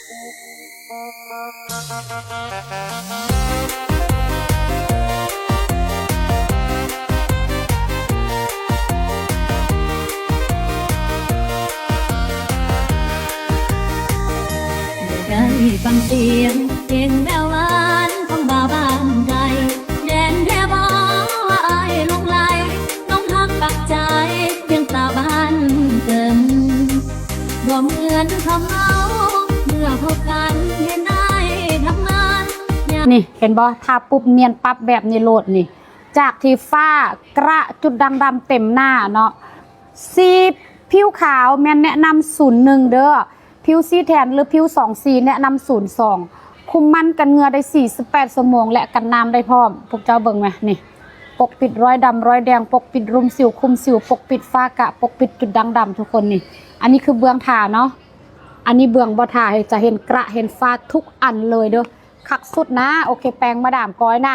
ໄດ້ຟັງສຽງເພງແວວຫວານຂອງບ່າວບ້ານໄກ ແມ່ນແທ້ບໍ່ວ່າອ້າຍຫຼົງໄຫຼ ຫຼົງຮັກປັກໃຈພຽງສາວບ້ານເກີມ ບໍ່ເໝືອນຂອງເຮົາ ເມື່ອພົບກັນເຫັນອ້າຍທຳງານ. ນີ້ເຫັນບໍ່ ທາປຸບນຽນປັບແບບນີ້ໂລດນີ້ ຈາກທີ່ຟ້າກະຈຸດດ່າງດຳເຕັມໜ້າເນາະ ສີຜິວຂາວແມ່ນແນະນຳສູນໜຶ່ງເດີ້ ຜິວສີແທນ ຫຼື ຜິວສອງສີແນະນຳສູນສອງ ຄຸມມັນກັນເຫື່ອໄດ້ສີ່ສິບແປດຊົ່ວໂມງ ແລະ ກັນນ້ຳໄດ້ພ້ອມ. ພວກເຈົ້າເບິ່ງແມະ ນີ້ ປົກປິດຮອຍດຳຮອຍແດງ ປົກປິດລຸ່ມສິວ ຄຸມສິວ ປົກປິດຟ້າກະ ປົກປິດຈຸດດ່າງດຳ ທຸກຄົນນີ້. ອັນນີ້ຄືເບື້ອງທາເນາະ ອັນນີ້ເບື້ອງບໍ່ທາ ຈະເຫັນກະເຫັນຟ້າທຸກອັນເລີຍເດີ້ ຄັກສຸດນະ. ໂອເຄ ແປງມາດາມກ້ອຍນະ.